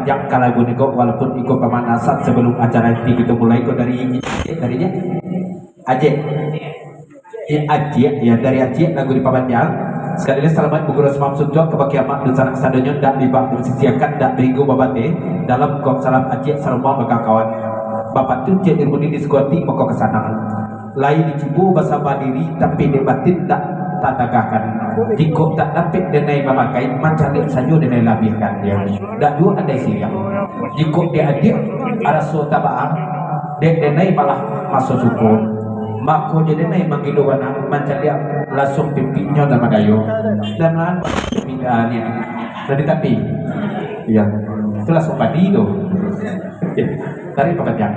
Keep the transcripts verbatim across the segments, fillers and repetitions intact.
Panjang ka lagu niko, walaupun iko pamanasan sabalum acara inti kito mulai, ko dari, dari nyo? Ajek. Eh, Ajek, yo, dari Ajek lagu dipapanjang. Sakali lai, salamaik bagurau samalam suntuak kabake amak dunsanak sadonyo, ndak bibak basisiakan, ndak bainggo babateh, dalam kok salam Ajek sarumah bakakawan. Bapantun Cik Irmudi di Sukawati, mako ka sanang. Lai dicubo basaba diri, tapi dek batin ndak tatagahkan. Jikok tak dapek denai mamakai, mancaliak sajo denai labiahkan, yo. Ndak duo andai siriang. Jikok dek adiak raso tabaa, dek denai malah maso suko. Mako jo denai manggilo bana, mancaliak lasuang pipiknyo nan badayo. Dan nan pindah ni. Dari tapi. Iya. Itu lasuang padi tu. Oke. Tarik papanjang.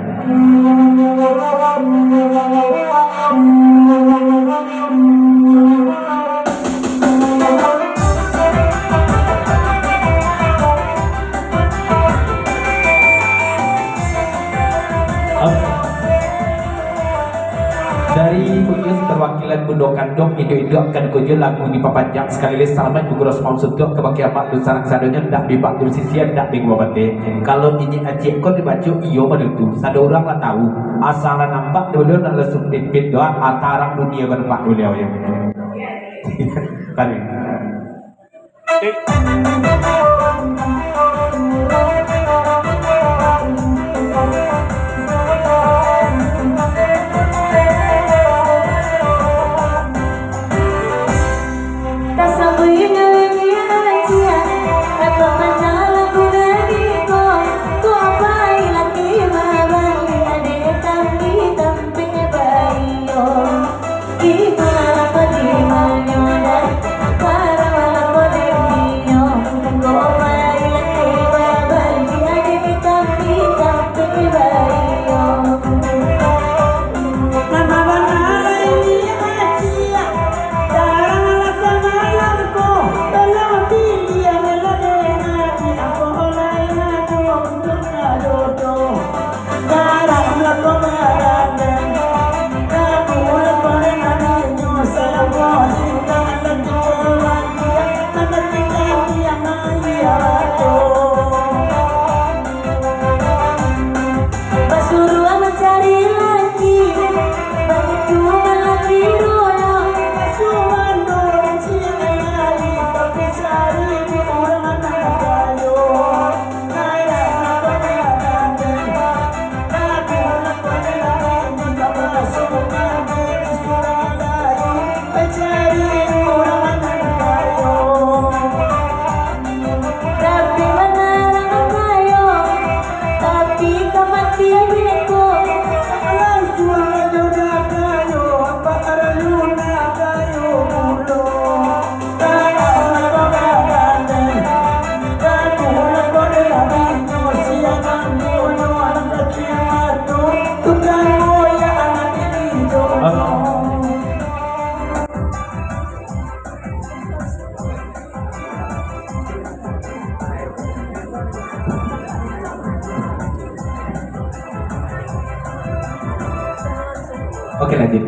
Dari Buyuang, perwakilan Bundo Kandong, induak-induak, kan ko jo lagu dipapanjang. Sakali lai, salamaik bagurau samalam suntuak kabake amak dunsanak sadonyo, ndak bibak basisiakan, ndak bainggo babateh. Kalau Inyiak Ajek ko dibaco, iyo badutu. Sado urang lah tahu. Asa lah nampak dek baliau, nan lasuang pimpin doa, tarang dunia ka nampak dek baliau, yo. Tarik. Oke, lanjut.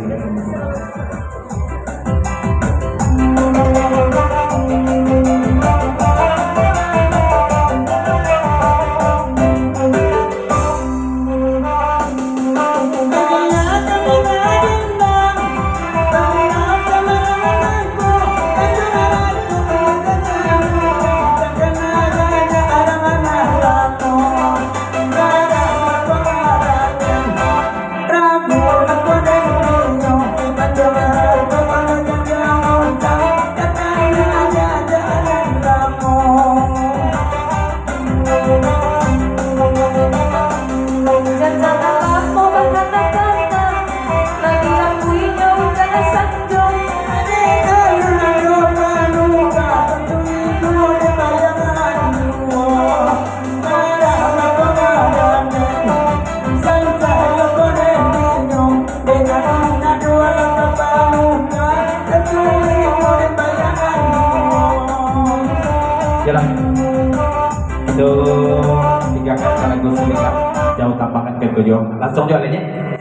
Yalah. Itu tiga kata lagu Silikak, Jauh Tambangan ka Kujua. Langsung jo alainya.